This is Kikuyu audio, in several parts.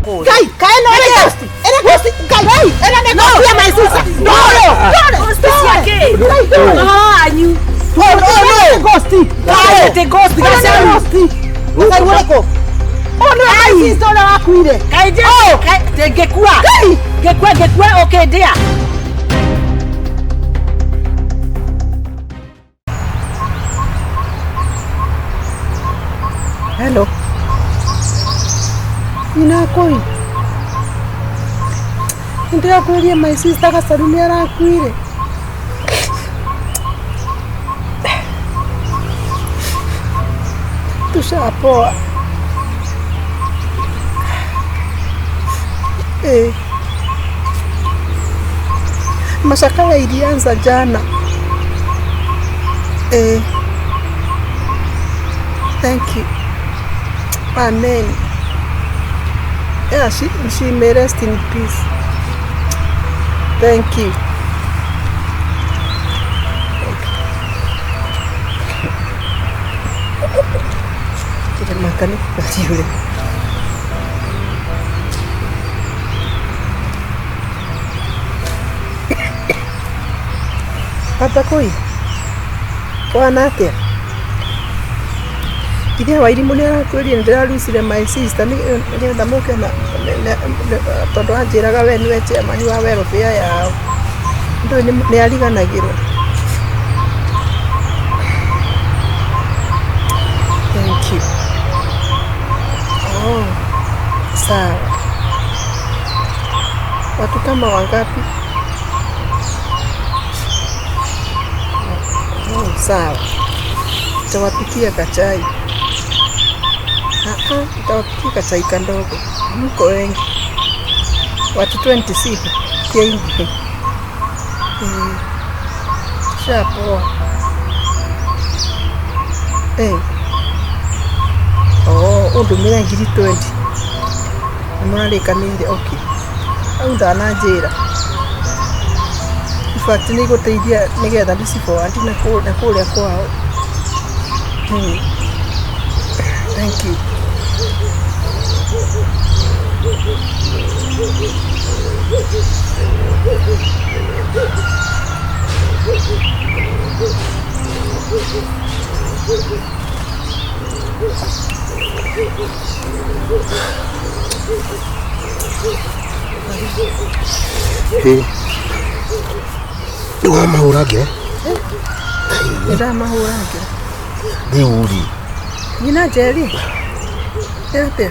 Kũrĩa. Ngai, kaĩ no nĩ ghost. Ĩrĩ ghost, Ngai. Ĩno nĩ ghost ya my sister. Ndore, ndore, Ghost cia kĩ? Ngai, ndore. Ũhoro wanyu. Ũyũ nĩ ghost. Kaĩ ti ghost Ũyũ nĩ gacaru. ghost. Gacaru ũrĩkũ? Ũyũ nĩ my sister ũrĩa wakuire. Kaĩ njĩ- kaĩ- ngĩkua. Ngai. Ngĩkua ngĩkua ũkĩndĩa. Hello. Nyina kũi. Nĩndĩrakwĩria my sister Gacaru nĩ arakuire. Tushapoa. Eh. Mashakaya ilianza jana. Eh. Thank you. Amen. Yeah, she may rest in peace. Thank you. Kĩrĩmaka nĩ kũhiũre. Baba kũi. Kwana atĩa? Ithe wa irimũ nĩ arakwĩrire nĩ ndĩrarucire my sister nĩgetha mũke na tondũ anjĩraga we nĩwe chairman wa welfare yao. Ndũĩ nĩ ariganagĩrwo. Thank you. Oh, sawa. Watu kama wangapi? Oh, sawa. Nitawapikia kachai. Ah, ah, nitawapikia kachai kandogo. Mko wengi. Watu 26 wengi. Eh, Tushapoa. Eh. Oh, ũndũmĩre ngiri 20. Nĩ mũrarĩkanĩire, okay. Hau ndananjĩra. In fact nĩ igũteithia nĩgetha ndĩci forward na kũrĩa kwao. Thank you. Ĩ. Rĩu wamahũra ngere Nĩ ndamahũra ngero. Rĩu rĩ Nyina Njeri. Nĩ atĩa?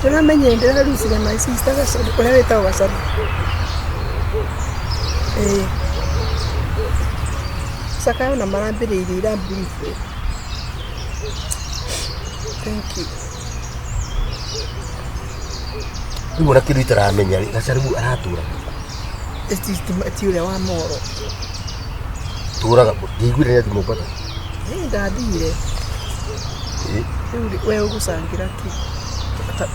Ndĩramenyire ndĩrarucire my sister Gacaru ũrĩa wĩtagwo Gacaru. Ĩĩ. Cakayo na marambĩrĩirie ira briefly. Thank you. Rĩu ona kĩndũ itaramenya rĩ Gacaru aratũra Ti ũrĩa wa Moro. Tũraga ndiguire nĩ athi Mombatha. Ĩ ndathire. Ĩ. Rĩu rĩ, we ũgũcangĩra kĩ?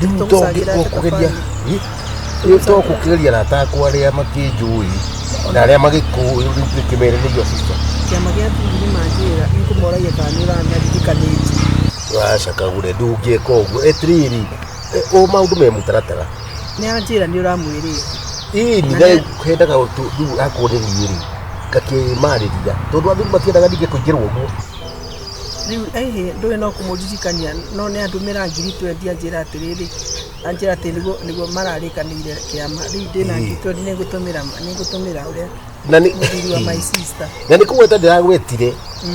Rĩu Tũgũcangĩra atĩa kũgeria thabarĩ? Rĩu to kũgeria arata akwa arĩa makĩnjũĩ na arĩa magĩkũĩ rĩu ngĩkĩmere nĩ your sister. Kĩama gĩa athuri nĩ manjĩra nĩngũmoragia kana nĩ ũranaririkanĩtie. Waca kagũre ndũngĩka ũguo etirĩrĩ o maũndũ me mũtaratara. Nĩ anjĩra nĩ ũramwĩrĩte. Ĩni Na nĩ- hendaga rĩu akorwo nĩ niĩ rĩ ngakĩmarĩria tondũ athuri matiendaga ningĩ kũingĩrwo ũguo. Rĩu ĩhĩ ndũĩ no kũmũririkania no nĩ andũmĩra ngiri 20 anjĩra atĩrĩrĩ anjĩra atĩ nĩguo mararĩkanĩire kĩama rĩu ndĩna ngiri 20 nĩngũtũmĩra ũrĩa Na nĩ mũthuri wa my sister. Na nĩ kũgweta ndĩragwetire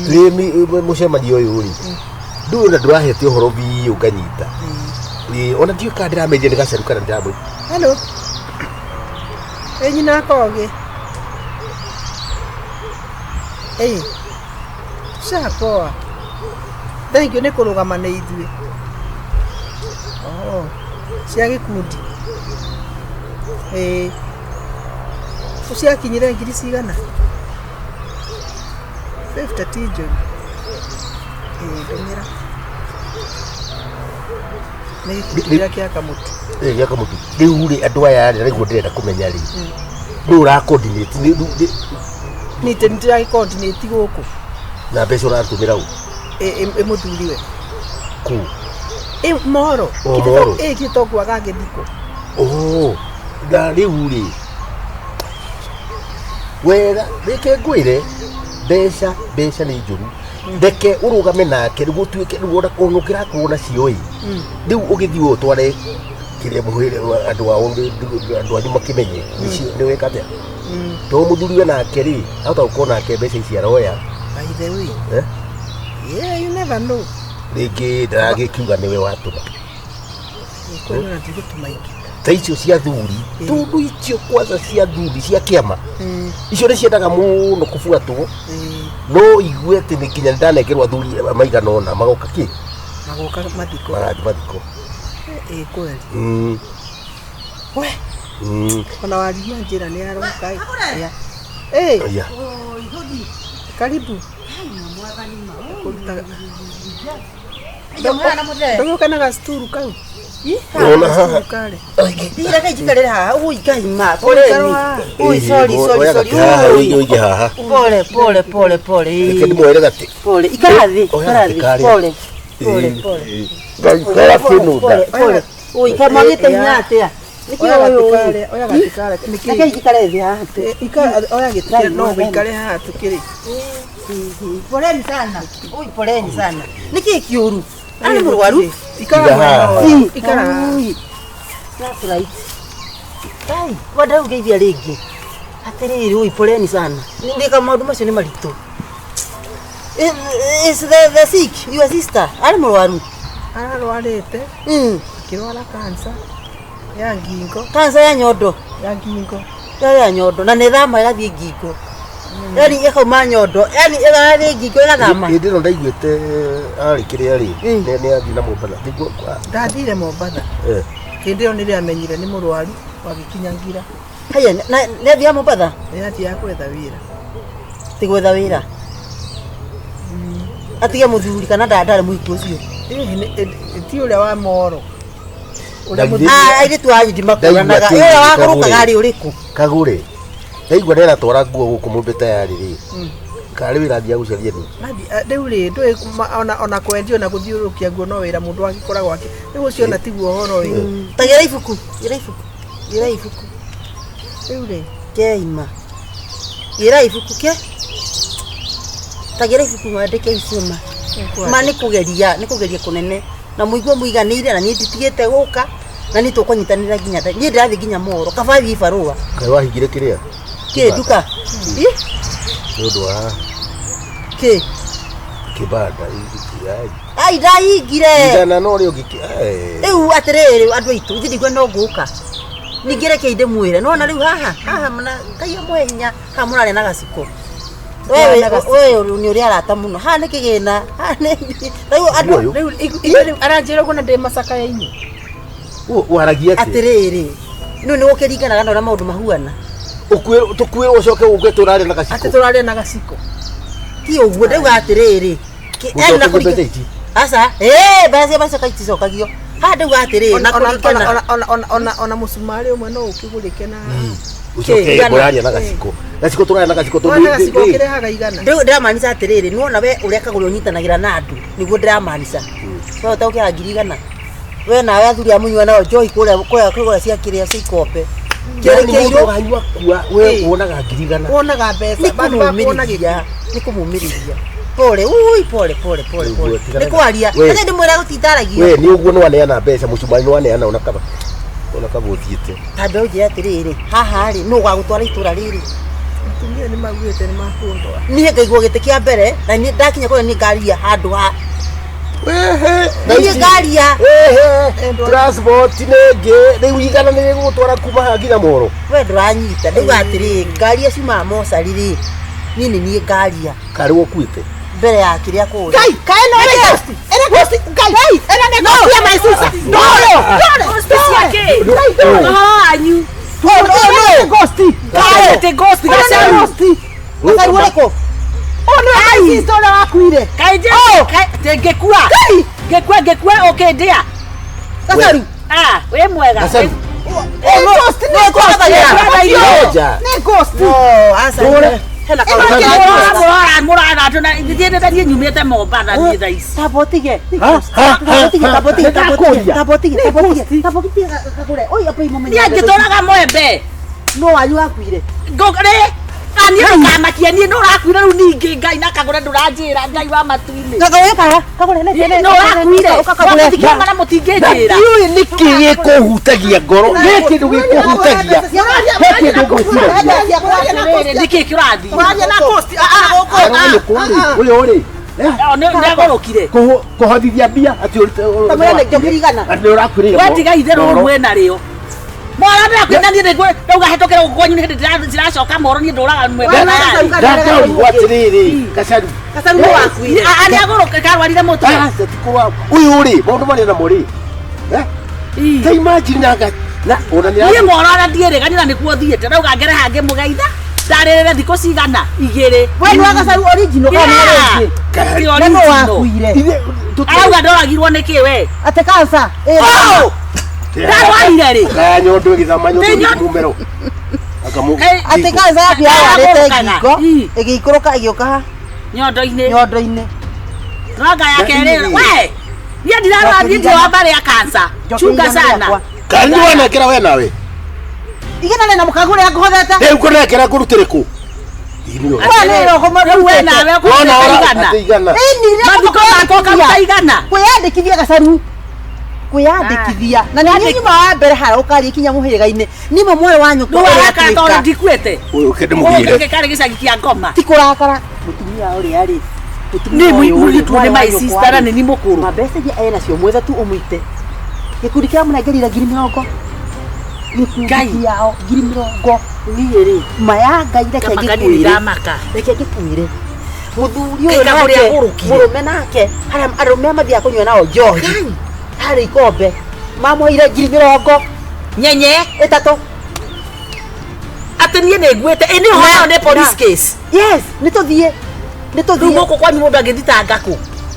twĩ mũcemanio ũyũ rĩ ndũĩ ona ndũrahete ũhoro biũ nganyita. Ĩ, ona ndiũĩ kana ndĩramenyire nĩ Gacaru kana ndĩramwĩ. Hello. Ĩ nyina Kogĩ. Ĩ. Tushapoa. Thank you nĩ kũrũgama na ithuĩ. Oh, cia gĩkundi. Ĩ. Ũciakinyire ngiri cigana? 50 ti njũru. Ĩ, ndũmĩra. Nĩ gĩkundi kĩrĩa kĩa kamũtĩ. Ĩ gĩa kamũtĩ. Rĩu rĩ andũ aya rĩ nĩguo ndĩrenda kũmenya rĩ nũ ũra coordinate nĩ Nĩ ndĩragĩ coordinate gũkũ. Na mbeca ũratũmĩra ũ? Ĩ mũthuriwe. Kũ? Ĩ moro. O, moro. Ĩ githĩ kwaga gĩthiko. Oh, na rĩu rĩ wega reke ngwĩre mbeca mbeca nĩ njũru reke ũrũgame nake nĩguo ũtuĩke rĩu ona ona ũkĩrakorwo nacio ĩ rĩu ũgĩthiĩ ũtware kĩrĩa mũhĩrĩ andũ ao andũ anyu makĩmenye nĩcio nĩ weka atĩa to mũthuri we nake rĩ ahota gũkorwo nake mbeca ici aroya. By the way. Eh? Yeah, you never know. Rĩngĩ ndaragĩkiuga nĩwe watũma. Kwĩna na ndigũtũma ingĩ. Ta icio cia thuri tondũ icio kwanza cia thuri cia kĩama icio nĩ ciendaga mũno kũbuatwo no igue atĩ nĩ nginya ndanengerwo athuri maigana ũna magoka kĩ Magoka mathiko. Magathiĩ mathiko. Ĩ kweli. We, ona warima njĩra nĩ aroka ĩ. Ya. Ĩ, Ya. Karibu. Kũruta- Ndũgũka na gacituru kau. Ona haha. Gacituru karĩ. Reke njikarĩre haha ũguo ngaima. Ũikare haha. Ui, sorry, sorry, Oya sorry. gatĩ haha, Ui. ũige ũige haha. Pole, pole, pole, pole. Reke ndĩmwoere gatĩ. Pole, ikara thĩ, Oya ikara gatĩ thĩ. karĩa. Pole, pole, pole. Ngaikara kĩnũnda. Pole, pole. Ui, kamwagĩte hinya atĩa? Nĩkĩ Oya ũyũ gatĩ ũyũ? karĩa, oya gatĩ karĩa. Nĩkĩ? Reke njikare thĩ haha. Oya gĩtĩ Ngai kĩrĩa, no mwathani. ũikare haha tũkĩrĩ. Poleni sana. Ui, poleni sana. Nĩkĩ kĩũru? Arĩ mũrwaru? Ikara Iga mwena haha. ũyũ. Ikara haha. Ui. That's right. Kai, wenda ũngeithia rĩngĩ. Atĩrĩrĩ, ui, poleni sana. Ndĩka maũndũ macio nĩ maritũ. Is the sick, your sister? Arĩ mũrwaru? Ararwarĩte akĩrwara kansa ya ngingo. Kansa ya nyondo. Ya ngingo. Ya nyondo na nĩ thama ĩgathiĩ ngingo. Yani ĩkauma nyondo, yani ĩgathiĩ ngingo ĩgathama. Hĩndĩ ĩno ndaiguĩte arĩ kĩrĩa rĩ nĩ athiĩ na Mombatha. Nĩguo Ndathire Mombatha. Hĩndĩ ĩyo nĩrĩo amenyire nĩ mũrwaru wagĩkinya ngira. Haya, nĩ athiaga Mombatha? Nĩ athiaga gwetha wĩra. Ti gwetha wĩra. Atige mũthuri kana ndarĩ mũhiku ũcio. Ti ũrĩa wa moro. Ũrĩa Ndaigua- mũthuri. Ah, airĩtu a Judy makũranaga. Ndaigua Ũrĩa atĩ wakũrũkaga Kagũre. arĩ ũrĩkũ? Kagũre. Ndaigua nĩ aratwara nguo gũkũ mũmbe tayarĩ rĩ. Karĩ wĩra athiaga gũcaria nĩ. Rĩu rĩ ndũĩ ona kwendia ona gũthiũrũrũkia nguo no wĩra mũndũ agĩkoragwo akĩ rĩu ũcio ona tiguo ũhoro ĩ. Ta gĩra ibuku, gĩra ibuku, gĩra ibuku. Rĩu rĩ Keima. Gĩra ibuku ke. Ta gĩra ibuku mwandĩke icuma. Ma nĩ kũgeria, nĩ kũgeria kũnene. Na mũigue mũiganĩire na niĩ nditigĩte gũka na niĩ tũkũnyitanĩra nginya niĩ ndĩrathiĩ nginya moro kaba thiĩ barũa. Kaĩ wahingire kĩrĩa? Kĩ nduka? Ĩ? Nĩ ũndũ wa Kĩ? kĩbanda. Ai ndahingire. Igana no rĩ ũngĩkĩ. Rĩu atĩrĩrĩ andũ aitũ ithuĩ ndikuona no ngũka. Ningĩ reke ndĩmwĩre nĩwona rĩu haha haha mana Ngai amũhe hinya haha mũrarĩa na gaciko. Wewe wewe nĩ ũrĩ arata mũno haha nĩ kĩgĩna haha nĩ rĩu andũ Ũyũ. rĩu rĩu aranjĩra ũguo na ndĩ macakaya-inĩ. Waragia atĩa? Atĩrĩrĩ nĩ nĩ gũkĩringanaga na ũrĩa maũndũ mahuana. Tũkuĩrwo ũcoke ũke tũrarĩa na Atĩ gaciko. tũrarĩa na gaciko. Ti ũguo ndauga atĩrĩrĩ Gũcoke mbeca ici. Aca mbeca cia macaka iticokagio haha ndauga atĩrĩrĩ na kũringana Ona mũcumarĩ ũmwe no ũkĩgũrĩke na Ũcoke Igana. mũraria na gaciko. Gaciko tũrarĩa na gaciko Tũrarĩa na gaciko rĩ- ũkĩrehaga igana. Rĩu ndĩramaanisha atĩrĩrĩ nĩwona we ũrĩa kagũrĩ ũnyitanagĩra na andũ nĩguo ndĩramaanisha we ũtaũkĩra ngiri igana we nawe athuri a mũnyua nao njohi kũrĩa kũrĩa kũrĩa cia kĩrĩa cia ikombe Yaani mũndũ kĩrĩkĩirwo wanyua kua we wonaga ngiri igana. Wonaga mbeca nĩ bandũ ba kuona gĩkuũ. kũmũmĩrĩria nĩ kũmũmĩrĩria pole ui pole pole pole Rĩu pole guo, tigana nĩ kwaria We. atĩ ndĩmwĩra gũtindaragia We nĩ ũguo nĩwaneana mbeca mũcumarĩ nĩwaneana ona kaba ona kaba ũthiĩte. ta mbeũ njĩra atĩrĩrĩ haha rĩ nũ ũgagũtwara itũra rĩrĩ Atumia nĩ maugĩte nĩ makũndwara. niĩ ngaigwo gĩtĩ kĩa mbere na niĩ ndakinya kũrĩa niĩ ngaria handũ ha Wehe. niĩ ngaria Ehe. Transport nĩ ĩngĩ rĩu igana nĩ rĩgũgũtwara kuma haha nginya Moro. we ndũranyita ndauga atĩrĩrĩ ngaria ciumaga mocarĩ rĩ niĩ nĩ niĩ ngaria Karĩ ũkuĩte. mbere ya kĩrĩa kũrĩa Ngai, kaĩ no ĩrĩ ghost. Ĩrĩ ghost, Ngai. Ĩrĩ nĩ ghost ya my sister. Ndore, ndore. Ghost cia kĩ? Ũhoro wanyu. Ndore, ghost. Kaĩ atĩ ghost gacaru. gacaru ũrĩkũ Ũyũ nĩwe my sister ũrĩa wakuire. Kaĩ njĩ ngĩkua. Ngĩkua ngĩkua ũkĩndĩa. gacaru Ah, wĩ mwega. Gacaru. Nĩ ghost, nĩ ghost. Ngoja. Nĩ ghost. no aca Ndore. Hena kaũndũ. Mũrora na ithiĩ niĩ nyumĩte Mombatha niĩ thaa ici. Tamba ũtige. Ha, ha, Tamba ũtige, ha, tamba ũtige, tamba ũtige, nĩndakũria. tamba ũtige, tamba ũtige, tamba ũtige kagũre. Oi, apa imũmenye. Niĩ ngĩtũraga mwembe. No wanyu wakuire. Ngũrĩ niĩ ndũkamakie niĩ nĩ ũrakuire rĩu ningĩ Ngai na kagũre ndũranjĩra Ngai wa matu-inĩ. Kagũre kaha, kagũre lete lete. Nĩ ũrakuire. Ũka kagũre. Mũtingĩona na Na mũtingĩnjĩra. ndiũĩ nĩkĩ gĩkũhutagia ngoro nĩ kĩndũ gĩkũhutagia he kĩndũ ngwĩciragia. Atĩrĩrĩ, nĩkĩ kĩrathiĩ? Ũraria na cost, ah, ah, gũkũ, Mwarĩ wa nyũkwa rĩ, ũyũ rĩ, eh, Nĩ agũrũkire. kũhothithia mbia atĩ Kamũira nĩ njoki igana. atĩ nĩ ũrakuĩrĩire We tiga itherũ moro. rĩu wĩna rĩo. Moro ndĩrakwĩra niĩ nĩngũ ndauga hetũkĩra gũkũ kwanyu nĩ hĩndĩ ndĩracoka moro niĩ ndũraga mwembe. Ndakĩrorwo atĩrĩrĩ Gacaru. Gacaru nĩ wakuire. Nĩ agũrũke karwarire mũtwe. Aca ti kũrwara. Ũyũ rĩ maũndũ marĩa namo rĩ, eh, ta imagine na na ona nĩ Niĩ moro ona ndiĩrĩga niĩ na nĩkuo thiĩte ndauga ngere hangĩ mũgeitha ndarĩrĩre thikũ cigana igĩrĩ. We nĩ wa Gacaru original kana nĩ ũrĩa ũngĩ? Ti Na nĩ original. wakuire. Arauga ndoragirwo nĩ kĩ we? Ate kansa. Oh! Ndarwarire rĩ? Kaya nyondo ĩgĩthama nyondo Nĩ ĩgĩthiĩ mumero. Akamu. Ate kansa yaku yawarĩte Aragũrũkaga. ngingo Ii. ĩgĩikũrũka ĩgĩũka ha Nyondo-inĩ. nyondo-inĩ. Ranga ya kerĩ we. Niĩ ndirarwara niĩ ndirĩ wa mbarĩ ya cancer. Njoki Chunga igana sana. rĩakwa. Kani nĩ wanengera we nawe. Igana rĩ na mũkagũre ngũhotete. Rĩu ngũnengera ngũrutĩre kũ? We nĩ roho Rĩu we nawe Wona ũkũruta ora igana. atĩ igana. Mathiko makwa ũkaruta igana. Kwĩyandĩkithia Gacaru. Kwĩyandĩkithia. Na nĩ nyuma wa mbere harĩa ũkaria kinya mũhĩrĩga-inĩ. Nĩmo mwarĩ wa nyũkwa Rĩu ũrĩa arakara tondũ atuĩka. ndikuĩte. Ũyũ kĩndĩ mũgire. Gũkũ karĩ gĩcagi kĩa ngoma. Ti kũrakara. Mũtumia ũrĩa rĩ. Nĩ mũirĩtu nĩ my sister na nĩ niĩ mũkũrũ. Mabeca iria ena cio mwetha tu ũmũite. Gĩkundi kĩa mũnengerire 20,000. Gĩkundi Ngai. kĩao 20,000. Niĩ rĩ, ma ya Ngai reke Kamaka niĩ ngĩkwĩre. ndiramaka. Reke ngĩkwĩre. Mũthuri Ngai ũyũ kagũre nake, agũrũkire. mũrũme nake, harĩa arũme mathiaga kũnyua nao njohi. Harĩ ikombe. Mamũheire 30,000 Nyenye. 3. Atĩ niĩ nĩ nguĩte. Ĩ nĩ ũhoro nĩ police case. Yes, nĩ tũthiĩ. Nĩ Rĩu tũthiĩ. gũkũ kwanyu mũndũ angĩthitanga kũ?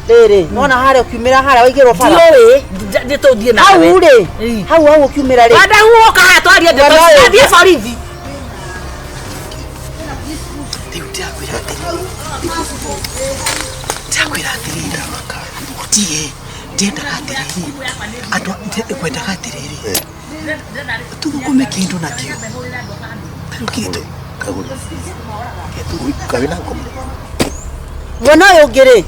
Rĩrĩ, nona harĩa ũkiumĩra harĩa waigĩrwo bara. Ndiũĩ. Nĩ tũthiĩ nawe. Hau rĩ, Ii. hau hau ũkiumĩra rĩ. Wanda huoka haha twarie ndeto Wanda ici. ũyũ. Thiĩ borithi. Rĩu ndĩrakwĩra atĩrĩrĩ, ndĩrakwĩra atĩrĩrĩ, ũtige ndiendaga atĩrĩrĩ andũ ngwendaga atĩrĩrĩ tũthũkũme kĩndũ nakĩo tarĩu kĩndũ Kagũre. Kawe na ngoma. Mwena ũyũ ũngĩ rĩ,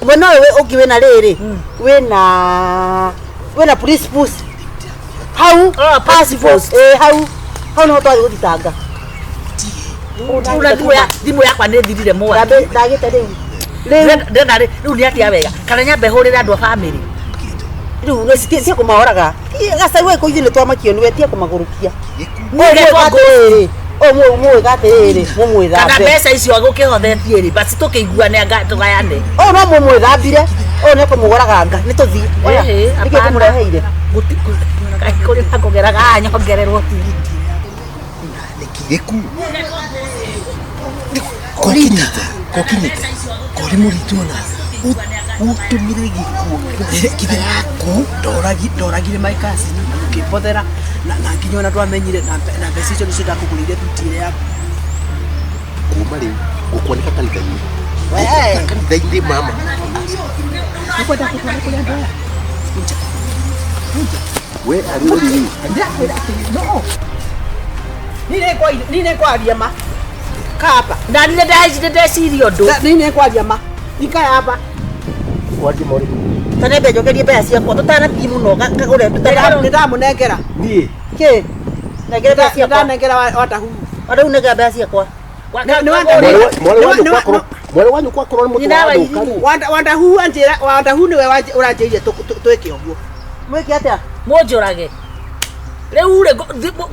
mwena ũyũ ũngĩ wĩna rĩrĩ, wĩna police post. Hau, Oh, police post. ĩ hau, hau nĩho twathiĩ gũthitanga. Rĩu thimũ yakwa nĩ thirire mwaki. Ndagĩte rĩu. Rĩu Ndĩrenda rĩ rĩu nĩ atĩa wega kana nyambe hũrĩre andũ a bamĩrĩ. rĩu nĩ tia kũmaoraga. Gacaru gũkũ ithuĩ nĩ twamakio nĩwe tia kũmagũrũkia. Niĩ ngetwo Atĩrĩrĩ, ũyũ mũwĩka atĩrĩrĩ, Kana mũmwĩthambe. mbeca icio agũkĩhothetie rĩ basi tũkĩiguane anga tũgayane. Ũyũ no mũmwĩthambire, ũyũ nĩ kũmũgoraganga, nĩ tũthiĩ. Oya, Ĩhĩ, nĩkĩo hapana. tũmũreheire. Kũrĩ na kũgeraga haha nyongererwo tigiti. Gĩku kokinyĩte kokinyĩte kori mũritũ ona ũtũmire gĩkuũ kithe yaku ndoragire my cousin na ũkĩmbothera na nginya ona ndwamenyire na mbeca icio nĩcio ndakũgũrĩire thuti ĩrĩa yaku. Kuma rĩu ngũkwanĩka kanitha-inĩ. Kanitha-inĩ mama. Nĩkwenda kũtwara kũrĩ andũ aya. We arĩ ũrĩ. Ndĩrakwĩra atĩrĩ no niĩ nĩngwaria ma kaba. Na niĩ ndeciria ũndũ. Niĩ nĩngwaria ma ikaya hapa. Wathi mori. Tanembe njokerie mbeca ciakwa tũtanathiĩ mũno kagũre tũtana Nĩndamũnengera. Niĩ. kĩ nengere mbeca ciakwa. Nĩndanengera watahu. Rĩu nengera mbeca ciakwa. Mwarĩ wa nyũkwa akorwo nĩ mũtwe Nyina wa wa thũka irimũ. rĩ. Wandahu anjĩra wandahu nĩwe ũranjĩrire twĩke ũguo. Mwĩke atĩa? Mũnjũrage. Rĩu rĩ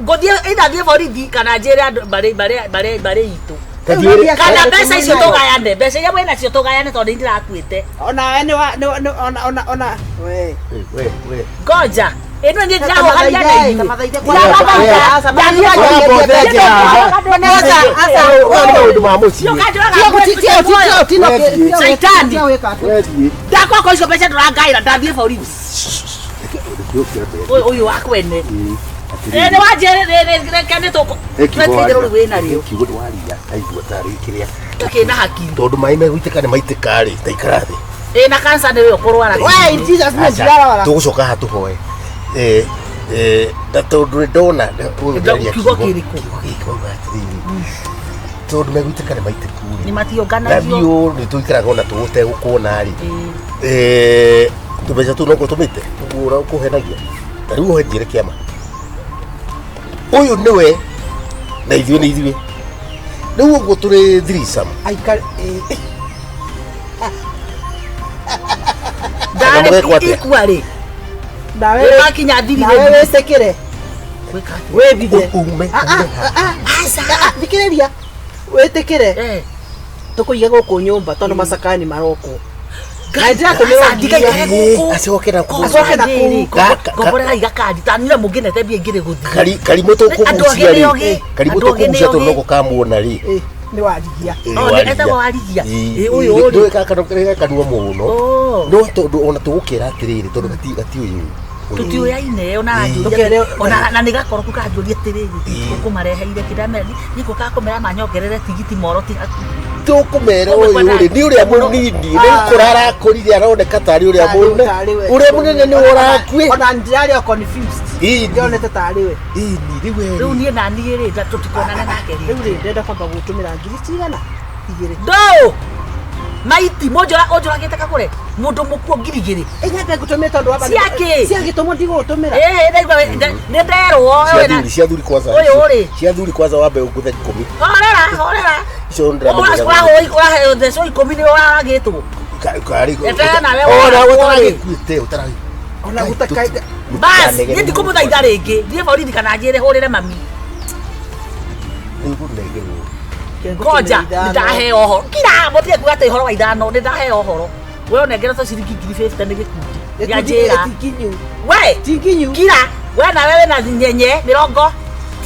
ngũthiĩ either thiĩ borithi kana njĩre andũ mbarĩ itũ. Tathiĩ Kana mbeca icio tũgayane, mbeca iria mwĩnacio tũgayane tondũ nĩ ndĩrakuĩte. Ona we nĩ wa ona ona ona we. We we. Ngoja. Ĩno niĩ ndĩrahoharia na inyuĩ. Maũndũ ma mũciĩ. Shaitani. We thiĩ. Ndakwakwa icio mbeca ndũrangaĩra ndathiĩ borithi. Ũyũ wa kwene. Ĩ, nĩ wanjĩrĩ reke nĩ tũkũ twetereire rũu wĩna rĩo kiugo nĩ waria aigua tarĩ kĩrĩa tũkĩna hakiri tondũ maĩ megũitĩka nĩ maitĩka rĩ taikara thĩ ĩ na kansa nĩwe ũkũrwara We, in Jesus name, ndirarwara. tũgũcoka haha tũhoe Eh, eh, na tondũ nĩ ndona Kiugo kĩrĩkũ? kiugo gĩkĩ wauga atĩrĩrĩ tondũ megũitĩka nĩ maitĩku nĩ rĩ na matiũnganagio biũ nĩ tũikaraga ona tũgũtegũkuona rĩ Ĩ. Eh, tũmbeca tũu noguo tũmĩte ũguo ũrĩa ũkũhenagia ta rĩu ũhe njĩre kĩama ũyũ nĩwe na ithuĩ nĩ ithuĩ rĩu ũguo tũrĩ threesome Aikare eh, ndarĩ Mũgekwo atĩa? ikua rĩ nawe Rĩ makinya thiri nawe rĩ wĩtĩkĩre gwĩka atĩa? wĩthithe ume Ah, ah, ah, ah, thikĩrĩria wĩtĩkĩre Eh. tũkũige gũkũ nyũmba tondũ macakaya nĩ marokwo Na Ngai, ndĩratũmĩrwo aca, ndigaikare nginya. gũkũ. Acoke na kũu. Acoke na kũu. Ngomborera igakandi tanira mũngĩnete mbia ingĩrĩ gũthiĩ karimũ Andũ tũkũgucia agĩ nĩ rĩ ogĩ. karimũ Andũ agĩ nĩ tũkũgucia tondũ ogĩ. noko kamuona rĩ Eh, nĩ warigia Oh, nĩ etagwo Warigia. Ĩ, ũyũ rĩ. ndũĩ gaka kanua mũno Oh. no tondũ ona tũgũkĩra atĩrĩrĩ tondũ gatiũĩ tũtiũyaine ona Ĩ. anjũria ona na nĩ gakoroku kanjũria atĩrĩrĩ Ĩ. ũkũmareheire kĩndamera nĩkũ kakũmera manyongerere tigiti moro ti hakuhĩ tũkũmera Ũguo ũyũ rĩ nĩ ũrĩa Mũno. mũnini nĩ gũkũra arakũrire aroneka tarĩ ũrĩa mũnene Tarĩ we. ũrĩa mũnene nĩ ũrakue ona ndirarĩ o confused Ĩni. ndionete tarĩ we ĩni rĩu rĩu erĩ niĩ na niĩ rĩ tũtikonana nake rĩu rĩ rĩ ndĩrenda kwamba gũtũmĩra ngiri cigana igĩrĩ ndũ maiti mũnjũra ũnjũragĩte kagũre mũndũ mũkuo ngiri igĩrĩ ĩnyambe ngũtũmĩre tondũ wamba Ciakĩ? cia gĩtũmwo ndigũgũtũmĩra ĩĩ ndaigua nĩ nderwo cia thuri cia thuri kwanza Ũyũ rĩ. cia thuri kwanza wambe ũngũthe ikũmi horera horera icio ndĩramenya ũraheo thecwo ikũmi nĩ ũraragĩtwo karĩ Eterera nawe ona wona ũtaragĩkuĩte ũtaragĩ ona gũtakaida bas niĩ ndikũmũthaitha rĩngĩ thiĩ borithi kana njĩre hũrĩre mami nĩngũnengerwo ngoja nĩ ndaheo ũhoro kira mũtige kuga atĩ ũhoro wa ithano nĩ ndaheo ũhoro we ũnengeretwo ciringi ngiri 50 nĩ gĩkundi nĩ anjĩra tinginyu we tinginyu kira we nawe wĩna nyenye mĩrongo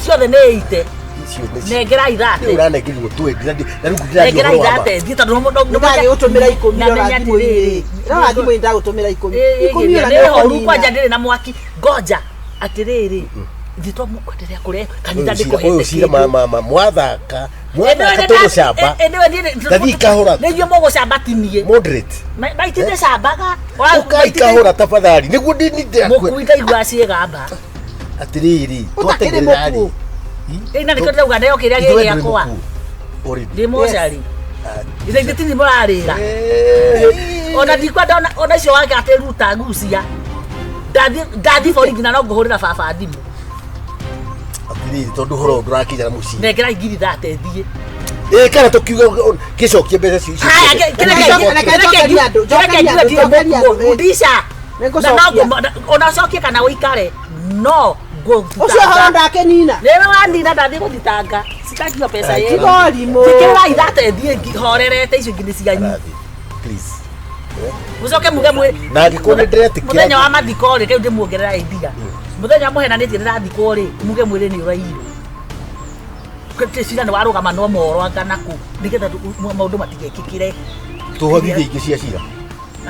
ciothe nĩ ite icio nĩ nengera ithate ũranengerirwo twendi na rĩu ndĩraria nengera ũhoro wa ma ithate thiĩ tondũ ndagĩgũtũmĩra ikũmi na rora menya thimũ-inĩ atĩrĩrĩ rora thimũ-inĩ ndagũtũmĩra ikũmi ikũmi ona nĩ horu nĩũkũnina. kwanja ndĩrĩ na mwaki ngoja atĩrĩrĩ ithuĩ twamũkwenderea kũrĩa kanitha ũyũ ndĩkũhete cira mwathaka mwathaka tũgũcamba Thathiĩ kahora. nĩ ithuĩ mũgũcamba ti niĩ moderate maiti ndĩcambaga ũkai kahora tafadhali nĩguo ndĩ mũkui ndaigua ciĩgamba atĩrĩrĩ Ũtakĩrĩ twatengerera rĩ mũkuũ. ĩ na nĩkĩo ndĩrauga ndeo kĩrĩa gĩ gĩakwa ndĩ mocarĩ ithe ithe tini mũrarĩra ona ndikwenda ona icio wake atĩ ruta gucia ndathiĩ borithi na no ngũhũrĩra baba thimũ atĩrĩrĩ tondũ ũhoro ũyũ ndũrakinya na mũciĩ nengera ngiri thate thiĩ ĩ kana tũkiuga gĩcokie mbeca icio icio Haya, ciothe. Reke njokerie andũ, njokerie andũ, njokerie andũ, ndisha Nĩngũcokia. ona ũcokie kana ũikare no ũcio ũhoro ndakenina rĩrĩa wanina ndathiĩ gũthitanga citangio mbeca Ai, ĩyo tigorimũ njĩkĩrĩra ithate thiĩ horerete icio ingĩ nĩ cianyu Arathi, please mũcoke muge mwĩ na angĩkorwo nĩ ndĩretĩkĩra mũthenya wa mathiko rĩ kĩu ndĩmuongerera idea mũthenya mũhenanĩtie ndĩrathikwo rĩ muge mwĩrĩ nĩ ũrairwo cira nĩ warũgama no moro anga nakũ nĩgetha maũndũ matigekĩkĩre tũhothithie ingĩ cia cira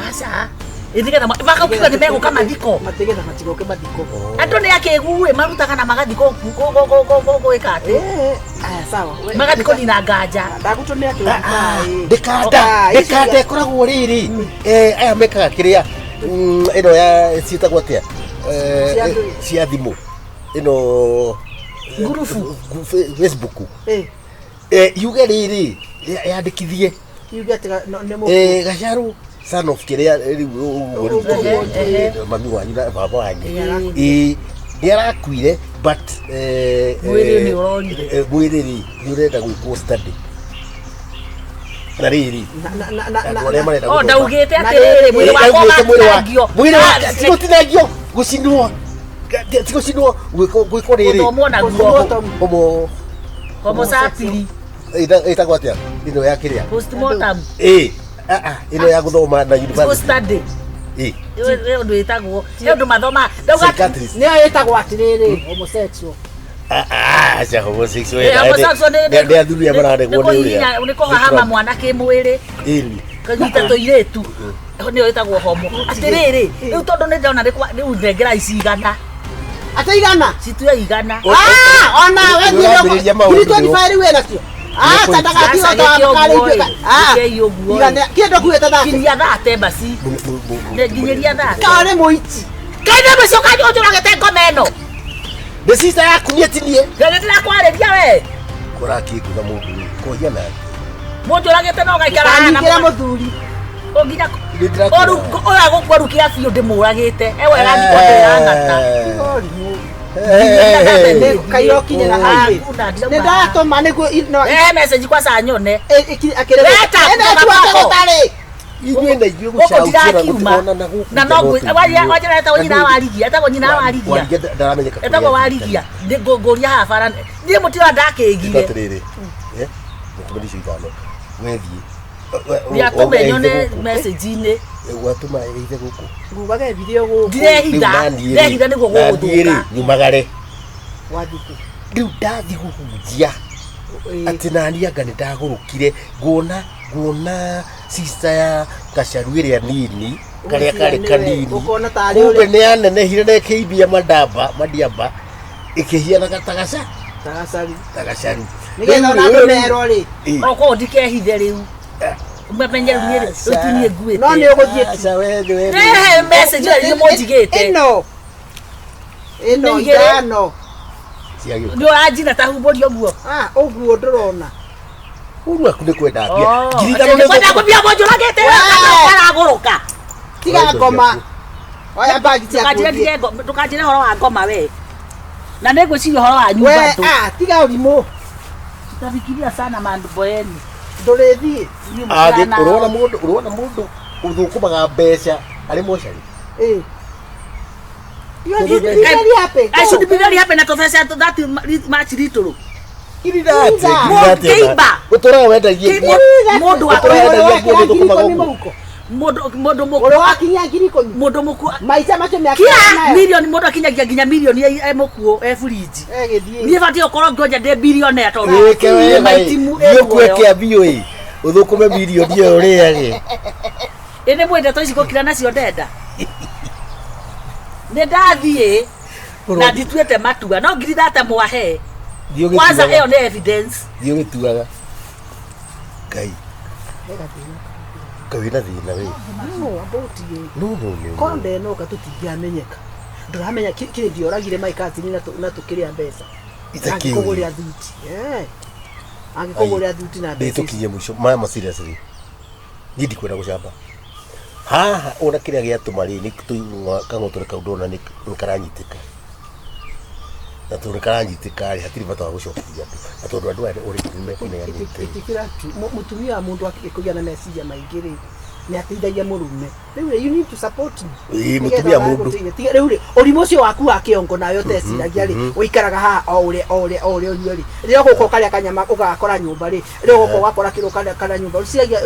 aca Ĩ nĩgetha makauga nĩ megũka mathiko matigĩtha matigoke mathiko andũ nĩ akĩgu ĩ marutaga na magathiĩ gwĩka atĩ Eh, aya sawa We- magathiĩ kũnina nganja ndagũtũmĩra twenty-five. ndĩkanda Ah, icio- ndĩkanda ĩkoragwo rĩrĩ eh, aya mekaga kĩrĩa ĩno ya ciĩtagwo atĩa Eh, Cia ndũĩ. cia thimũ ĩno Ngurubu. Facebook Eh, Eh, yuge rĩrĩ yandĩkithie yuge atĩ nĩ mũkuũ. Eh, gacaru son of kĩrĩa rĩu ũguo rĩu Ehe, ehe. mami wanyu na baba wanyu Ĩĩ. ĩĩ nĩ arakuire but eh, Mwĩrĩ eh, nĩ ũrorire. eh, mwĩrĩ rĩ nĩ ũrenda gwĩkwo study na rĩrĩ Na- na- na- na- andũ arĩa na- marenda o gũthoma. ndaugĩte Na atĩrĩrĩ rĩrĩ, mwĩrĩ Eh, wakwa augĩte mwĩrĩ wa- ũgatinangio mwĩrĩ Ah, wake ti gũtinangio gũcinwo ti gũcinwo gwĩkwo rĩrĩ Gũthomwo naguo. Postmortem. homo homo sapiri ĩtagwo atĩa ĩno ya kĩrĩa postmortem ĩ ah, ah, ĩno ya gũthoma na university study ĩ ĩ ũndũ ĩtagwo nĩ ũndũ mathoma ndauga psychiatrist nĩyo ĩtagwo atĩrĩrĩ homosexual Ah, ah, aca homosexual Eh, homosexual nĩ athuri arĩa mararegwo nĩ ũrĩa nĩ kũhahama mwana kĩmwĩrĩ ĩni kanyita tũirĩtu nĩyo ĩtagwo homo atĩrĩrĩ rĩu tondũ nĩ ndona rĩu nengera icigana Ate igana. Citue igana. Ah, ona we Nĩũrambĩrĩria maũndũ ngiri 25 rĩu wĩnacio. Ah, tandagatigwo ta karĩ. Ah, igana kĩndũ kuĩte thate. Kinyia thate basi. Nginyiria thate. Karĩ mũici. Kaine mũici ũkanjĩ ũnjũragĩte ngoma ĩno. Nĩ sister yaku niĩ ti niĩ. Nĩ ndĩrakwarĩria we. Kũrakĩngũtha mũndũ rĩ, kũhia nake. Mũnjũragĩte no ũgaikara haha na Anyitĩra mũthuri. Nginya ũyũ agũkwarũkĩra biũ ndĩmũragĩte. Ewe ĩrathiĩ ndĩrang'ata. Kairo kinyĩra highway. Nĩ ndatũma nĩguo no. Message kwa saa nyone. Akĩrĩ. Ĩno Inyuĩ na ithuĩ Gũkũ ndirakiuma. Na no wanjĩra etagwo nyina wa Rigia, etagwo nyina wa Rigia. Warigia ndaramenyeka. Etagwo wa Rigia. Ngũria haha bara. Niĩ mũtira ndakĩgire. Atĩrĩrĩ. Mũtũmĩri icio ithano. Wethiĩ. Nĩatũme nyone message-inĩ. Watũma ĩithe gũkũ. Ngugaga ethire gũkũ. Ndirehitha. Ndehitha nĩguo gũgũthũka. Nyumagare. Wathiĩ kũ? Rĩu ndathiĩ kũhunjia. Atĩ nani anga nĩ ndagũrũkire nguona sister ya Gacaru ĩrĩa nini karĩa karĩ kanini kumbe nĩ yanenehire na ĩkĩimbia madiamba ĩkĩhianaga ta gacaru nĩgetha ona andũ merwo rĩ okorwo ndikehithe rĩu mamenye rĩu niĩ rĩu ti niĩ nguĩte no nĩ ũgũthiĩ rehe message ĩyo mũnjigĩte ĩno ĩno ithano nĩ ũranjina ta humbũri ũguo ũguo ndũrona Uru aku nĩ kwenda mbia. Ngiri ithano nĩ kwenda mbia mũnjũragĩte aragũrũka. Tiga ngoma. Oya bagi ciaku. Ndũkanjĩre ũhoro wa ngoma we. Na nĩ ngwĩciria ũhoro wa nyumba ndũ. We tiga ũrimũ. Tutafikiria sana mambo yenu. Ndũrĩthiĩ. Ũrona mũndũ ũrona mũndũ ũthũkũmaga mbeca arĩ mocarĩ. Ĩĩ. You be very happy. I should be very happy na tũbeca that much little. Ũtũraga wendagia mũndũ mũndũ wakinyia ngiri ikũmi mũndũ mũkuo maica macio mĩaka kira milioni mũndũ akinyagia nginya milioni e mũkuo e burinji niĩ batiĩ gũkorwo ngĩonja ndĩ bilionea tondũ wĩke wega thiĩ ũkue kĩambio ĩ ũthũkũme milioni ĩyo ũrĩage ĩ nĩ mwĩ ndeto ici gũkira nacio ndenda nĩ ndathiĩ na ndituĩte matua no ngiri thate mwahe kwanza ĩyo nĩ evidence thiĩ ũgĩtuaga Ngai Ngai wĩna thĩna we no about you no no no konde no ka tũtingĩamenyeka ndũramenya kĩrĩ ndioragire my cousin na tũkĩrĩa mbeca angĩkũgũrĩra thuti angĩkũgũrĩra thuti na mbeca tũkinyie mũico maya ma seriously niĩ ndikwenda gũcamba haha ona kĩrĩa gĩatũma rĩ nĩ kang'otore kau ndona nĩ karanyitĩka na tondũ karanyitĩka rĩ hatirĩ bata wa gũcokeria andũ na tondũ andũ aya already nĩ mekũneanĩte ĩtĩkĩra mũtumia wa mũndũ akĩgĩa na meciria maingĩ rĩ nĩ ateithagia mũrũme rĩu you need to support me ĩĩ mũtumia mũndũ rĩu rĩ ũrimũ ũcio waku wa kĩongo nawe ũteciragia rĩ ũikaraga haha o ũrĩa o ũrĩa o ũrĩa ũnyue rĩ rĩrĩa ũgũka ũkarĩa kanyama ũgakora nyũmba rĩ rĩrĩa ũgũka ũgakora kĩrĩa ũkarĩa kana nyũmba ũciragia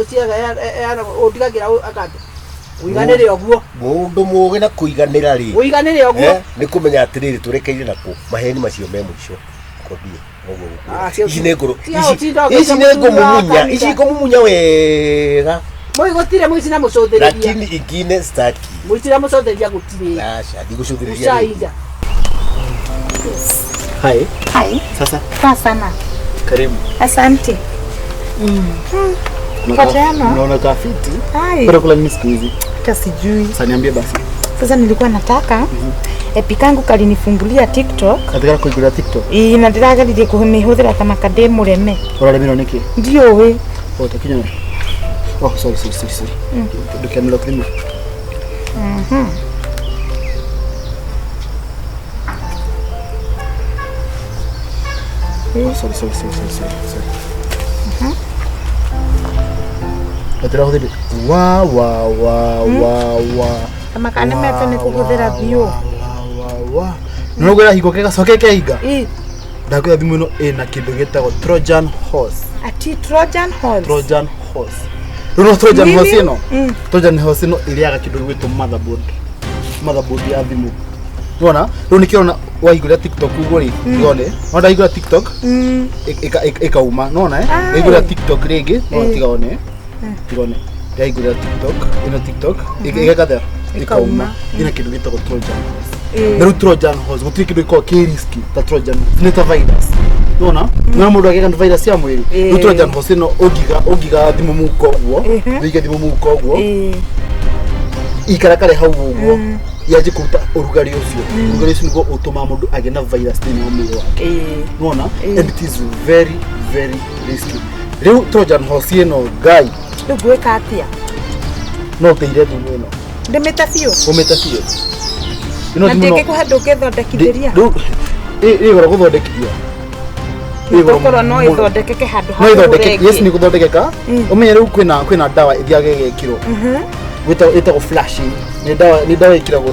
ũndigagĩra akande ũiganĩre ũguo mũndũ mũũgĩ na kũiganĩra rĩ ũiganĩre ũguo nĩ kũmenya atĩrĩrĩ tũrekeire nakũ maheni macio me mũico kwambie noguo gũkwĩra ici nĩ ngũrũ ici nĩ ngũmumunya ici ngũmumunya wega mũi gũtirĩ mũici na mũcũthĩrĩria lakini ingine staki mũici na mũcũthĩrĩria gũtirĩ aca ndigũcũthĩrĩria ucaija Hi. Hi. Sasa. Poa sana. Karibu. Asante. Unaona kafiti? Hai. Kula nini siku hizi? Hata sijui. Sasa niambie basi. Sasa nilikuwa nataka epikangu kalinifungulia TikTok. Katika kuingulia TikTok? Ii, na ndĩrageririe kũmĩhũthĩra ta makande mũreme. Ũraremirwo nĩkĩ? Ndiũĩ. Oh, takinya. Oh, sorry. Ndukianĩrwo thimũ. Oh, sorry. Ndĩrahũthĩrire wa wa wa wa wa Kama kana mete nĩ kũhũthĩra biũ. Wa no ngwĩra hingo kĩgacoke kĩhinga ndakwĩra thimũ ĩno ĩna kĩndũ gĩtagwo Trojan horse. Ati Trojan horse. Trojan horse. Rĩu no Trojan horse ĩno Trojan horse ĩno ĩrĩaga kĩndũ gĩgwĩtwo motherboard ya thimũ. Nĩwona rĩu nĩkĩo wahingũra TikTok ũguo rĩ tiga one no ndahingũra TikTok ĩkauma nĩwona ndahingũra TikTok rĩngĩ no tiga one ndahingũra TikTok ĩno TikTok ĩgeka atĩa ĩkauma ĩna kĩndũ gĩtagwo Trojan horse. Na rĩu Trojan horse gũtirĩ kĩndũ gĩkoragwo kĩ risky ta Trojan horse, nĩ ta virus. Nĩwona? Nĩwona mũndũ agĩaga na virus ya mwĩrĩ. Rĩu Trojan horse ĩno ũngiga thimũ mũhuko ũguo, ũige thimũ mũhuko ũguo, ikarakare hau ũguo, yanjie kũruta ũrugarĩ ũcio. Ũrugarĩ ũcio nĩguo ũtũmaga mũndũ agĩe na virus thĩinĩ wa mwĩrĩ wake. Nĩwona? And it is very very risky. Rĩu Trojan horse ĩno Ngai Rĩu ngwĩka atĩa? No ũteire thimũ ĩno. Ndĩmĩte biũ. Ũmĩte biũ. Ĩno Na thimũ no- ndĩngĩkũhe ndũngĩthondekithĩria. Rĩu ĩ goro gũthondekithia. Ĩ goro Tokorwo no mũno. ĩthondekeke handũ ha No ĩthondeke, kũgũra yes, ĩngĩ. nĩ gũthondekeka. Ũmenye rĩu kwĩna ndawa ĩthiaga ĩgekĩrwo. Gwĩtagwo ĩtagwo flashing. Nĩ ndawa ĩkĩragwo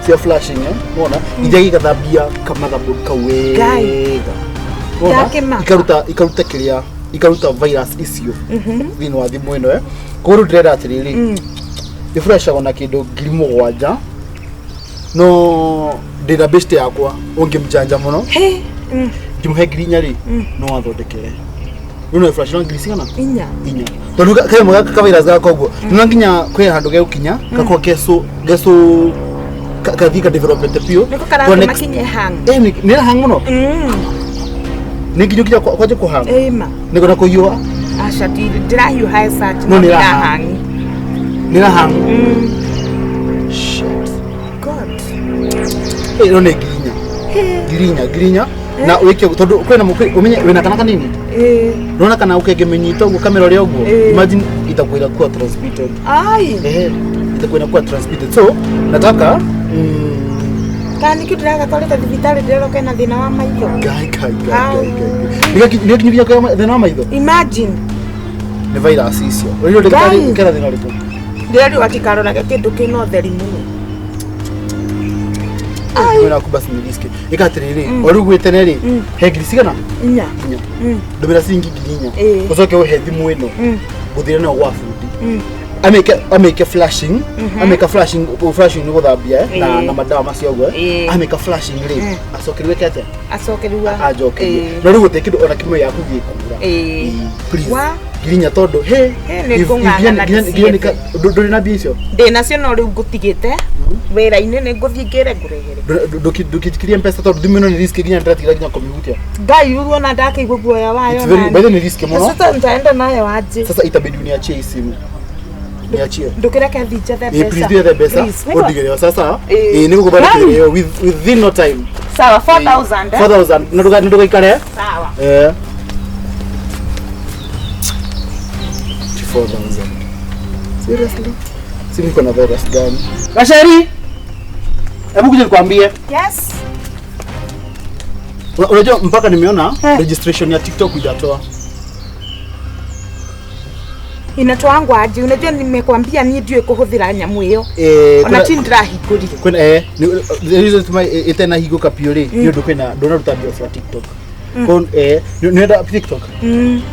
cia flashing, eh. Wona? Ithiaga igathambia ka motherboard kau wega. Wona? Ndakĩmaka. Ikaruta kĩrĩa ikaruta virus icio thĩinĩ wa thimũ ĩno, eh. Koguo rĩu ndĩrenda atĩrĩrĩ, ĩfreshagwo na kĩndũ 7,000, no ndĩna best yakwa ũngĩmjanja mũno. Hĩ, Ngĩmũhe 4,000 rĩ, no athondekere. Rĩu no ĩfresh na ngiri cigana? 4. 4, tondũ karĩmwe gaka ka virus gaka ũguo no nginya kwĩ handũ gegũkinya gakorwo keco geco kathiĩ ka developete biũ. Nĩko Tondũ karatũma kinye hang. Eh, nĩ hang mũno, nĩ nginya ũkinya kwanja kũhang. Ĩma. Nĩguo na kũhiũha. Aca, ndĩrahiũha as such. No No nĩ ndĩrahang. Nĩ hang. Shit. God. Eh, ĩno nĩ 4,000, 4,000, 4,000 na wĩke tondũ kwĩna ũmenye wĩna kana kanini. Unaona kana ukĩngĩmĩnyita ũguo kamera ũrĩa ũguo. Imagine itakuwa inakuwa transmitted. Ai. Ehe, itakuwa inakuwa transmitted, so nataka Kana nĩkĩo ndĩragatwarĩte thibitarĩ, ndĩrerwo kena thĩna wa maitho. Ngai, Ngai, Ngai, Ngai, Ngai, nĩgakinyithia kwa thĩna wa maitho. Imagine. Nĩ virus icio. Ũrĩo ndagĩtarĩ Ngai. kena thĩna ũrĩkũ? Ndĩrerirwo atikarorage kĩndũ kĩna ũtheri mũno. Thimũ yaku basi nĩ risky. Ĩka atĩrĩrĩ, o rĩu gwĩtene rĩ, he ngiri cigana? 4. 4. Ndũmĩra ciringi 4,000. Ũcoke ũhe thimũ ĩno gũthire nayo gwa bundi amĩke flashing. Amĩka flashing, flashing nĩ gũthambia, eh, na na madawa macio ũguo, eh. Amĩka flashing rĩ, acoke rĩu ĩke atĩa? Acoke rĩu Anjokerie. No rĩu gũtirĩ kĩndũ ona kĩmwe yaku gĩkura. Please. Wa? 4,000 tondũ he He, nĩ ngũng'ang'ana ndĩciethe. Ndũrĩ na mbia icio? Ndĩ nacio, no rĩu ngũtigĩte wĩra-inĩ, nĩ ngũthiĩ ngĩre ngũrehere. Ndũkĩnjikirie mpesa tondũ thimũ ĩno nĩ risk, nginya ndĩratigira nginya kũmĩhutia. Ngai, rĩu ona ndakĩigua guoya wayo. It's very, by the way, nĩ risk mũno. Sasa nitaenda nayo aje? Sasa itabidi uniachie hii simu, niachie. Ndũkĩreke thiĩ njethe Eh, mbeca. please do the mbeca. Please, nĩguo. Ũndigĩre sasa. Eh. Eh, nĩ gũgũthondekera ĩyo within no time. Sawa, 4000, eh? 4000 na ndũgaikare. Sawa. Eh, 4000, seriously? Simu iko na virus gani? Gasheri, hebu kuja nikwambie. Yes. Unajua mpaka nimeona registration ya TikTok hujatoa. Inatoangwa aje? Unajua nimekwambia niĩ ndiũĩ kũhũthĩra nyamũ ĩyo. Eh, Ona ti ndĩrahingũrire. Kwĩna, eh, the reason tuma ĩtena hingũka biũ rĩ, nĩ ũndũ kwĩna ndũnaruta mbia cia TikTok. Kon eh nĩ TikTok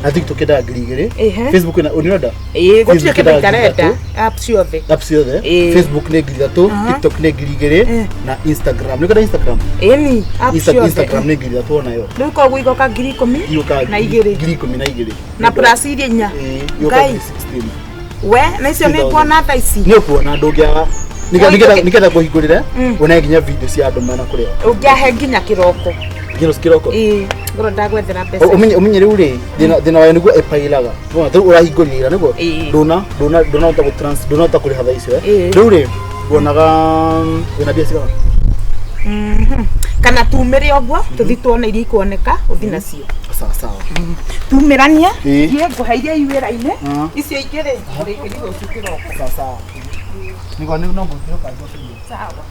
na TikTok ĩndaga 2,000. Facebook ĩna ũnĩrenda? Ĩĩ, gũtirĩ Facebook kĩndũ ĩndaga ngiri itarenda. ithatũ. App ciothe. Apps ciothe. Facebook nĩ 3,000, TikTok nĩ 2,000 na Instagram nĩ kwenda Instagram? Ĩni, app ciothe. Instagram nĩ 3,000 onayo. Rĩu koguo igoka ngiri ikũmi Igoka na igĩrĩ. 12,000. Na plus iria 4. Ĩĩ, igoka Ngai. 16,000. We, na icio nĩ nguona thaa ici. Nĩ ũkuona, ndũngĩaga. Nĩgetha ngũhingũrĩre wone nginya video cia andũ mana kũrĩa. Ũngĩahe nginya kĩroko. Nginya kĩroko. Ĩĩ, ngorwo ndagwethera mbeca. Ũmenye rĩu rĩ, thĩna wayo nĩguo ĩpailaga. Wona rĩu ũrahingũrire ira nĩguo ndũnahota gũ trans, ndũnahota kũrĩha thaa icio, eh. Rĩu rĩ, wonaga wĩna mbia cigana? Kana tumĩre ũguo tũthi tuone iria ikuoneka ũthi nacio. Sawa sawa. Tumĩranie. Ĩĩ. Thiĩ ngũhe iria i wĩra-inĩ. Icio ingĩ rĩ, ũrĩkĩri rũciũ kĩroko. Sawa sawa, nĩguo nĩ no ngũthĩũka. Sawa.